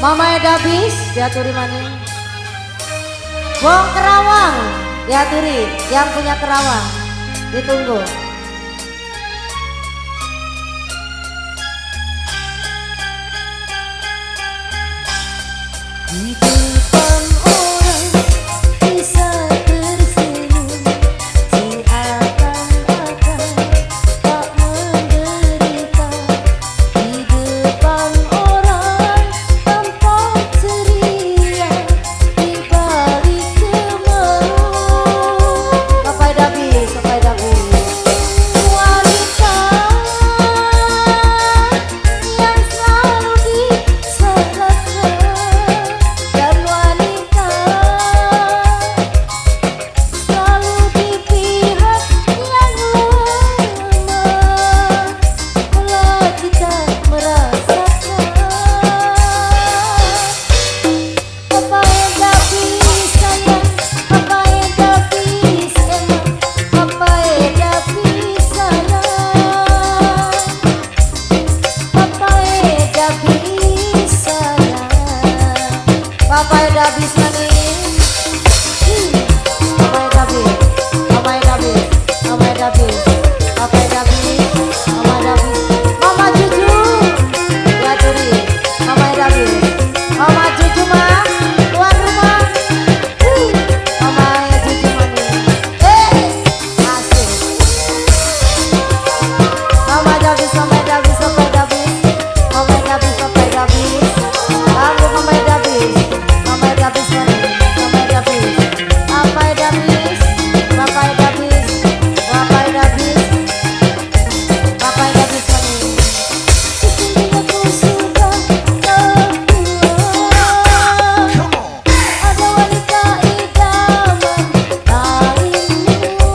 Mama Dabis diaturi maning. Wong Kerawang diaturi, yang punya Kerawang ditunggu. Di depan orang bisa tersenyum, seakan-akan tak menderita. Di depan orang tampak ceria, di balik kemelut. Papai Dabis, Papai Dabis. Wanita yang selalu disalahkan, dan wanita selalu di pihak yang lemah. Bila kita merasakan apa yang tak sayang, apa yang tak emang, apa yang tak sayang, apa yang tak sayang. Papai Dabis maning. Papai Dabis, Papai Dabis, Papai Dabis, Papai Dabis, Mama Dabis, Mama Juju, diaturi, Mama Dabis, Mama Juju mah, tuan rumah, Mama Juju maning, asik. Mama Dabis, Mama Dabis, Papai Dabis, Mama Dabis, Papai Dabis, kamu Mama Dabis, Mama Dabis maning, Mama Dabis, Papai Dabis, Papai Dabis, Papai Dabis, Papai Dabis maning. Sesungguhnya ku sudah tak tua. Ada wanita idaman lainmu,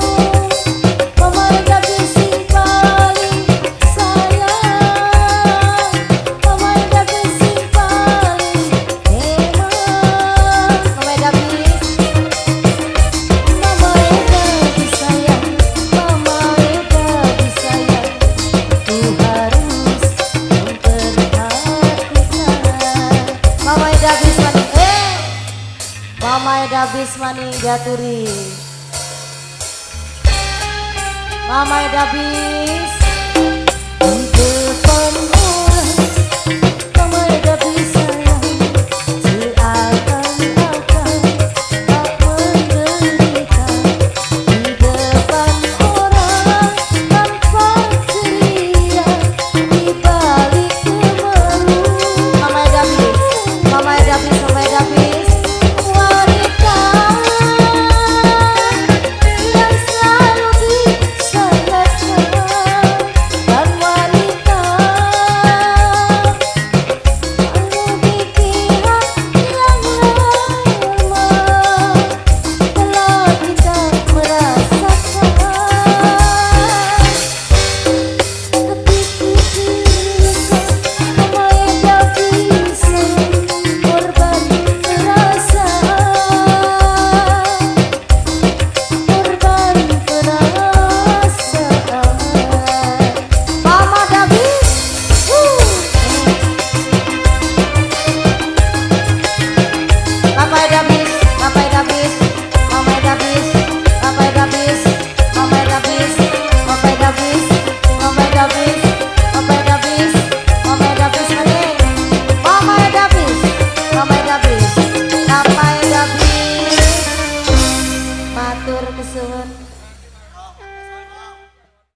Mama Dabis sing paling sayang, Mama Dabis sing paling eman. Mama Dabis, Mama Dabis sayang, Mama Dabis sayang, ku harus memperhatikan. Mama Dabis maning, Mama Dabis maning diaturi. Mama Dabis, Di depan orang, Mama Dabis sayang, seakan-akan tak menderita. Di depan orang tampak ceria, di balik kemelut. Mama Dabis, Mama Dabis, Mama Dabis, Wanita yang selalu disalahkan, dan wanita selalu di pihak yang lemah. Telah kita merasakan, hatiku terluka, Mama Dabis korban perasaan, korban perasaan. Mama Dabis. Papai Dabis, Papai Dabis, Mama Dabis, Papai Dabis, Mama Dabis, Papai Dabis, Mama Dabis, Papai Dabis, Mama Dabis maning. Mama Dabis, Mama Dabis, Papai Dabis. Matur kesuwun.